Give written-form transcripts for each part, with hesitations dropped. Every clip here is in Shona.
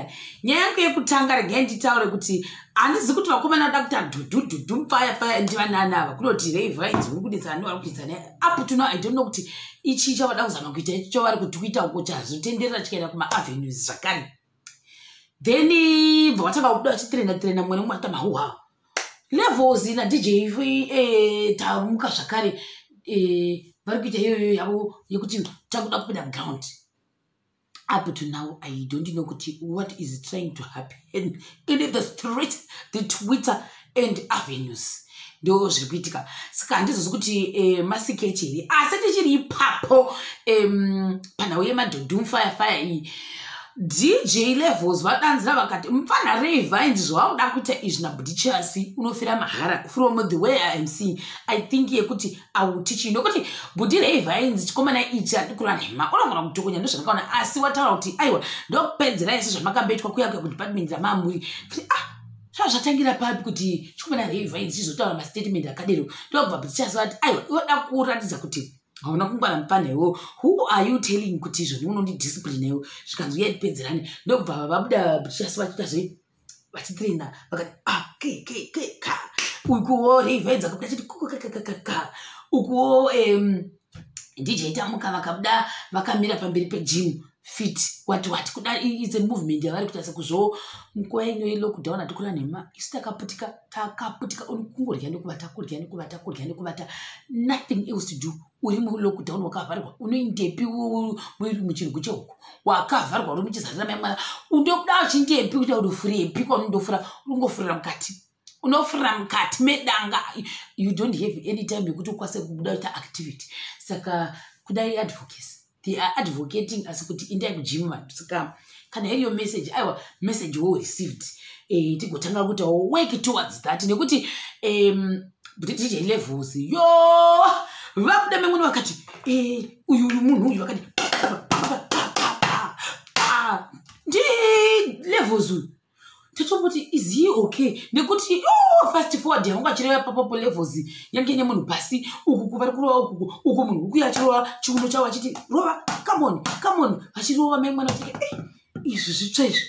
Aya nyaya yangu yekutanga, regai nditaure kuti handizi kuti vakomana vada kuita dhudhudhudhu fire fire ndivanani ava. Kunoti Ray Vines uri kudetsana nevari kudetsana. Up to now I don't know kuti ichi chavada kuzama kuita ichi chavari kutwita uko chazotenderera chikaenda kumaavenues zvakare. Then bva vatanga kubuda vachitrenda trenda, mumwe nemumwe aita mahuha. Levels naDJ Tamuka zvakare vari kuita iyoyo yavo yekuti takuda kupinda ground. Up to now I don't know kuti what is trying to happen in the street, the Twitter and avenues. Ndo zviri kuitika. Saka handizozi kuti masikechi here, asi tichiri ipapo panhau yemadhodhum fire fire iyi, DJ Levels vadanzira vakati, "Mufana Ray Vines, zvauda kuita izvi nabhudichasi, unofira mahara." From the way I am seeing, I think yekuti I will teach you, nokuti bhudhi Ray Vines, chikomana ichi andikura nhema, unogona kutokonya. Ndo zvandakaona. Asi wataura kuti, "Aiwa, ndopedzera ese zvamakamboitwa kuya kuya kudepartment ramamuri." Kuti ah, zvava zvatangira papi kuti chikomana Ray Vines chizotaura mastatement akadero? Ndobva bhudichasi vati, "Aiwa, iwoda kuratidza kuti hauna kungwana mupanhewo. Who are you telling kuti izvoni unondidiscipline iwo?" Zvikanzi, "Uyatipedzerane." Ndobva vabuda bhudichasi vachiita zve vachitraina, vakati a ke ke ke ka. Ukuwo Ray Vines akabuda achiti kukakakakaka. Ukuwo DJ Tamuka vakabuda vakamira pamberi pegym fit what what. Kuda it's a movement yavari kuita sekuzvo nguva ino yelockdown. Hatikura nhema, isu takaputika, takaputika. Kungorya nekuvata, kurya nekuvata, kurya nekuvata, nothing else to do. Uri mulockdown, wakavharirwa, unoindepi? Muri muchirungu chehuku, wakavharwa, uri muchizarira mai mwana, undobuda uchindepi? Kuita unofurepi? Kwaunondofura, ungofurira mukati, unofurira mukati medanga. You don't have any time yekuti ukwanise kubuda kuita activity. Saka kudai advocacy, they are advocating asi kuti indai kugym vanhu. Saka kana iriyo message, aiwa, message well received. Tigotanga kuitawo work towards that, nekuti DJ Levels yo vabuda memwene vakati uyu munhu uyu vakati ndi Levels uyu. Totomboti, is he okay? Nekuti oh, fast forward yavanga achireva papapo, Levels yange ine munhu pasi uku, kuvari kurova ukuku uku, munhu ukuya achirova chiuno chavo achiti, "Rova, come on, come on," achirova mai mwana achiti, eh, izvi zvitsva izvi,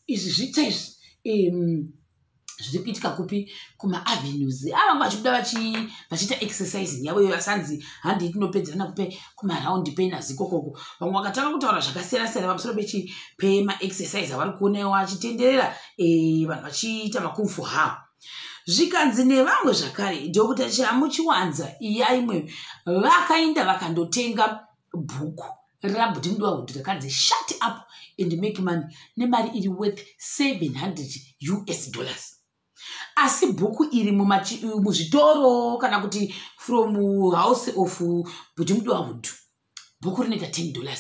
izvi zvitsva izvi. Zviri kuitika kupi? Kumaavenues avanga vachibuda vachiita exercising yavo iyo, asanzi handii tinopedzerana kupe kumaround penas ikokoko. Vamwe vakatanga kutaura zvakasiyana siyana pamusoro pechi pemaexercise avari kuonewa achitenderera, vanhu vachiita makung fu. Ha, zvikanzi nevamwe zvakare, Dr Chamuchiwanza iya imwe vakaenda vakandotenga bhuku rabhuti Mudiwa rakanzi "Shut Up and Make Money" nemari iri worth US$700. Asi bhuku iri muzvitoro kana kuti from house of Bhudhi Mudiwa Hudhu, bhuku rinoita $10.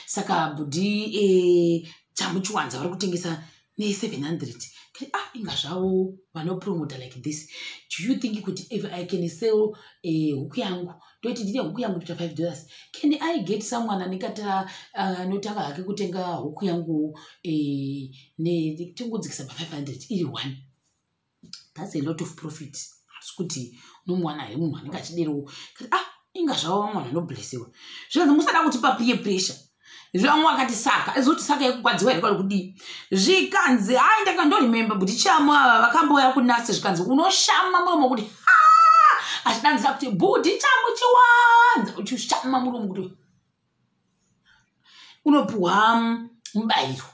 Saka bhudhi Chamuchiwanza vari kutengesa ne700. Ah, inga zvavo vanopromota like this. Do you think kuti if I can sell huku yangu, ndoti ndine huku yangu toita $5, can I get someone anenge anotanga hake kutenga huku yangu tingodzikisa pa500 iri one? That's a lot of profit. Asi kuti unomuwana here munhu anenge achiderowo? Kati ah, inga zvavo vamwe vanhu vanoblesiwa. Zvikanzi, "Musada kutipa peer pressure." Vamwe vakati, "Saka izoti saka yekugwadziwa here kwari kudii?" Zvikanzi, "Hai, ndakandoremember kuti Chamu ava vakambouya kunasi." Zvikanzi, "Unoshama muromo kuti ha," achidanzira kuti, "Bhudhi Chamu Chiwanza," uchishama muromo kuti unopuhwa mubayiro.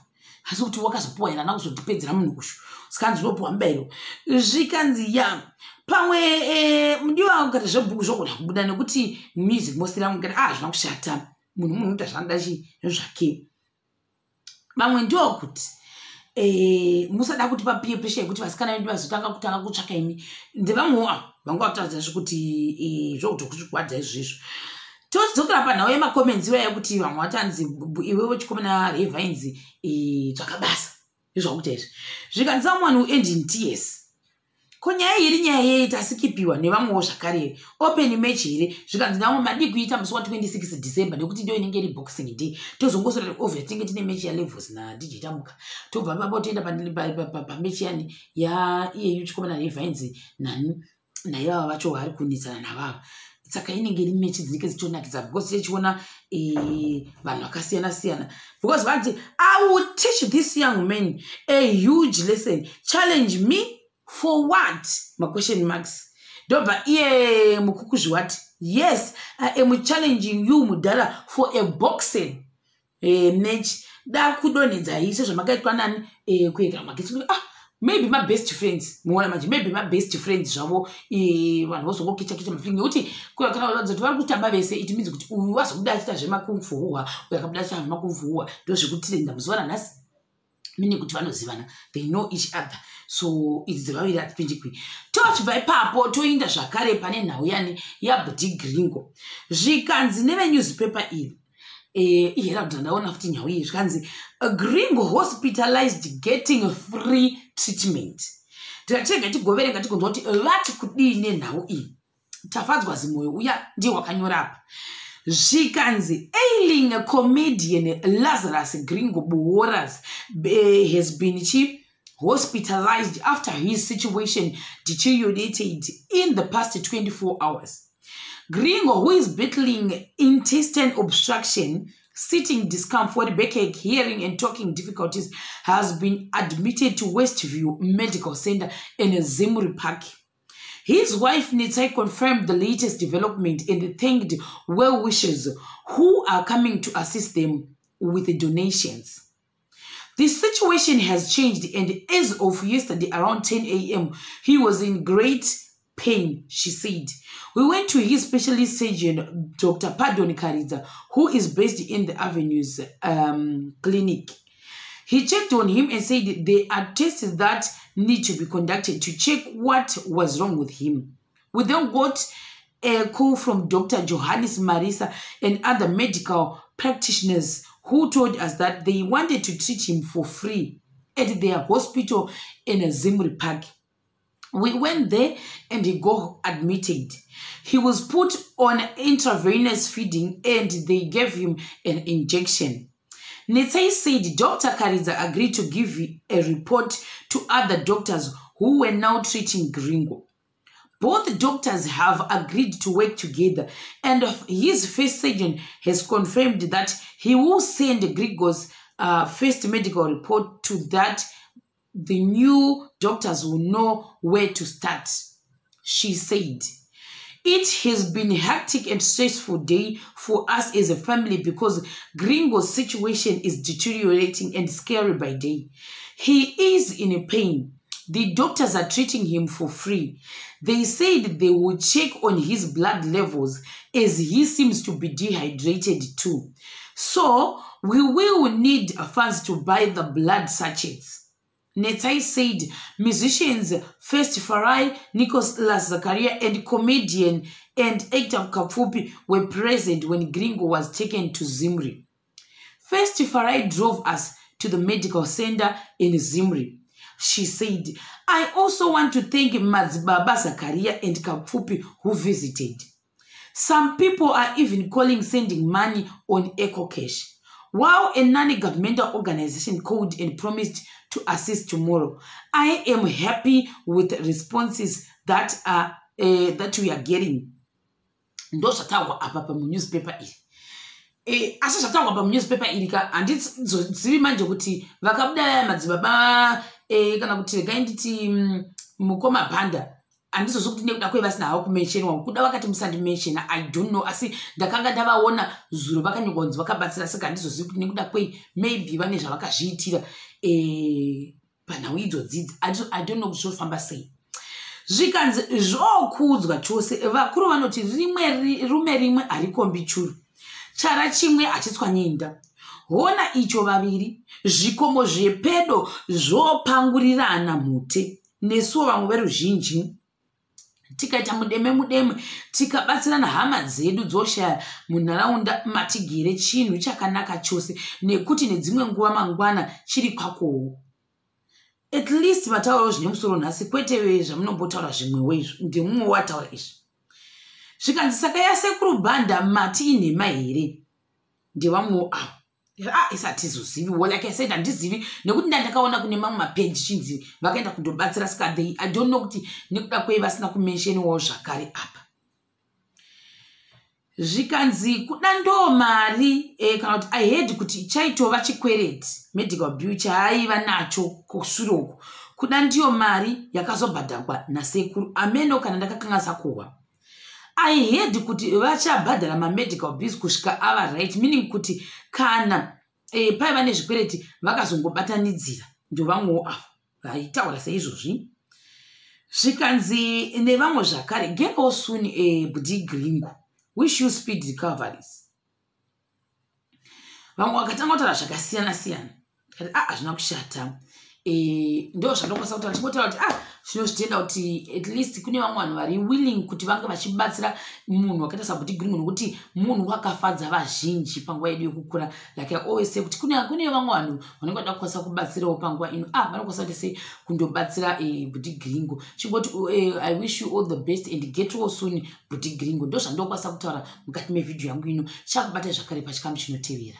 Asi kuti wakazopuwa here? Ana kuzotipedzera munhu ushu. Sikanzi unopuhwa mubayiro. Zvikanzi, ya pamwe mudiwa ukati zvebhuku zvogona kubuda nekuti music mostly kati ah, zvina kushata. Munhu unoita zvaanoda chi zvake. Vamwe ndokuti musada kuti papeer pressure yekuti vasikana vedu vazotanga kutanga kutsvaka imi. Ndevamwewo avo vanga vataridza zvekuti zvokuti kuzvigwadza izvozvo. Todzokera panhau yemacomments iwaya yekuti vamwe vatanzi, "Iwewe chikomana Ray Vines, tsvaka basa izvakuita izvi." Zvikanzi, "Someone who end in tears." Ko nyaya iri nyaya yei? Tasikipiwa nevamwewo zvakare. Open match here? Zvikanzi navamwe, "Madii kuita musi wa26 December, nekuti ndo inenge iri Boxing Day? Tozongosora over, tinenge tine match yaLevels naDJ Tamuka, tobva papo toenda pamatch yani yaiyeyu chikomana Ray Vines nani naivava vacho vari kunetsana navava." Saka inenge iri mechi dzinenge dzichionakidza because tichiona vanhu vakasiyana siyana, because vanzi, "I will teach this young man a huge lesson. Challenge me for what?" Maquestion marks. Ndobva iye Mukukuzvi wati, "Yes, I am challenging you, mudhara, for a boxing match. Da kudonhedza sezvamakaitwa nani kueka magetsi." Ah, maybe mabest friends, muona manje, maybe mabest friends zvavo. Vanhu vozongokicha kicha mafeeling, nekuti kana varatidza kuti vari kutamba vese, it means kuti uyu wazobuda achiita zvemaKung Fu huhwa, uyu akabuda achiita zvemaKung Fu huhwa. Ndo zvekutrenda muzuva ranhasi, meaning kuti vanozivana, they know each other. So idzi dzevaviri hatipindikwi. Tochibva ipapo toinda zvakare pane nhau yani yaBhudhi Gringo. Zvikanzi nevenewspaper iri, iHerald, ndaona futi nhau iyi, zvikanzi, "Gringo hospitalized, getting free treatment." Tikatega tigoverenga tigonzwa kuti vati kudii nenhau iyi. Tafadzwa Zimoyo uya ndiye wakanyora apa. Zvikanzi, "Ailing comedian Lazarus Gringo Boras has been chi hospitalized after his situation deteriorated in the past 24 hours. Gringo, who is battling intestine obstruction, sitting discomfort, backache, hearing and talking difficulties, has been admitted to Westview Medical Center in Zimri Park. His wife Netsai confirmed the latest development and thanked well wishers who are coming to assist them with the donations. The situation has changed, and as of yesterday around 10 a.m., he was in great pain, she said. We went to his specialist surgeon, Dr. Pardon Karidza, who is based in the Avenues clinic. He checked on him and said there are tests that need to be conducted to check what was wrong with him. We then got a call from Dr. Johannes Marisa and other medical practitioners who told us that they wanted to treat him for free at their hospital in Zimri Park. We went there and he got admitted. He was put on intravenous feeding and they gave him an injection." Netsai said Dr. Karidza agreed to give a report to other doctors who were now treating Gringo. "Both doctors have agreed to work together, and his first surgeon has confirmed that he will send Gringo's first medical report to that the new doctors will know where to start," she said. "It has been a hectic and stressful day for us as a family because Gringo's situation is deteriorating and scary by day. He is in pain. The doctors are treating him for free. They said they will check on his blood levels as he seems to be dehydrated too. So we will need funds to buy the blood sachets." Netsai said musicians First Farai, Nikos Zakaria, and comedian and actor Kapfupi were present when Gringo was taken to Zimri. "First Farai drove us to the medical center in Zimri," she said. "I also want to thank Madzibaba Zakaria and Kapfupi who visited. Some people are even calling, sending money on EcoCash. While a non-governmental organization called and promised to assist tomorrow. I am happy with the responses that we are getting." Ndo zvataurwa apa pamunewspaper iri. Asi zvataurwa pamunewspaper iri ka, handizivi manje kuti vakabuda vaya madzibaba, kana kuti regai nditi mukoma Bhanda, handizozvi kuti nekuda kwei vasina havo kumentionwa. Kuda vakati musandimentiona, I don't know. Asi ndakanga ndavaona zuro vakanyorwa kunzi vakabatsira, saka handizozivi kuti nekuda kwei. Maybe vane zvavakazviitira panhau idzodzidzi. I don't know kuti zvofamba sei. Zvikanzi zvokudzwa chose. Vakuru vanoti rimwe rume rimwe harikombi churu, chara chimwe hachitswanyinda. Hona icho vaviri, zvikomo zvepedo zvopangurirana mhute. Nesuwo vamwe veruzhinji tikaita mudeme mudeme, tikabatsirana hama dzedu dzoshaya munharaunda matigere, chinhu chakanaka chose, nekuti nedzimwe nguva mangwana chiri kwakowo. At least vataurawo zvine musoro nhasi, kwete zvamunombotaura zvimwewo izvo. Ndemumwe wataura izvi. Zvikanzi, "Saka yasekuru Bhanda mati inhema here?" Ndevamwewo avo. Ah, isatizoziviwo. Like I said, handizivi nekuti ndandakaona kune mamwe mapeji chinzi vakaenda kundobatsira, saka they, I don't know kuti nekuda kwei vasina kumentionwawo zvakare apa. Zvikanzi kuda ndo mari kana kuti I heard kuti chaitova chikwereti, medical bill chaaiva nacho kushure uku. Kuda ndiyo mari yakazobhadhagwa nasekuru ameno kana ndakakanganisa kuhwa. I heard kuti vachabhadhara mamedical bills kusvika ava right, meaning kuti kana paiva nezvikwereti vakazongobatanidzira. Ndovamwewo ava vaitaura seizvozvi. Zvikanzi nevamwe zvakare, "Get well soon, Budi Gringo, wish you speed recoveries." Vamwe vakatanga kutaura zvakasiyana siyana. Tikati, "A, ah, hazvina kushata." Ndo zvandokwanisa kutaura. Tingotaura kuti, ah, tinozvitenda kuti at least kune vamwe vanhu vari willing kuti vange vachibatsira munhu wakaita saButi Gringo, nokuti munhu wakafadza vazhinji panguva yedu yekukura. Like I always say kuti kune vamwe vanhu vanenge vada kukwanisa kubatsirawo panguva ino. Ah, vanokwanisa kuti sei kundobatsira Budi Gringo. Chingoti I wish you all the best and get well soon, Budi Gringo. Ndo zvandokwanisa kutaura mukati mevhidhiyo yangu ino. Chakubata zvakare pachikamu chinotevera.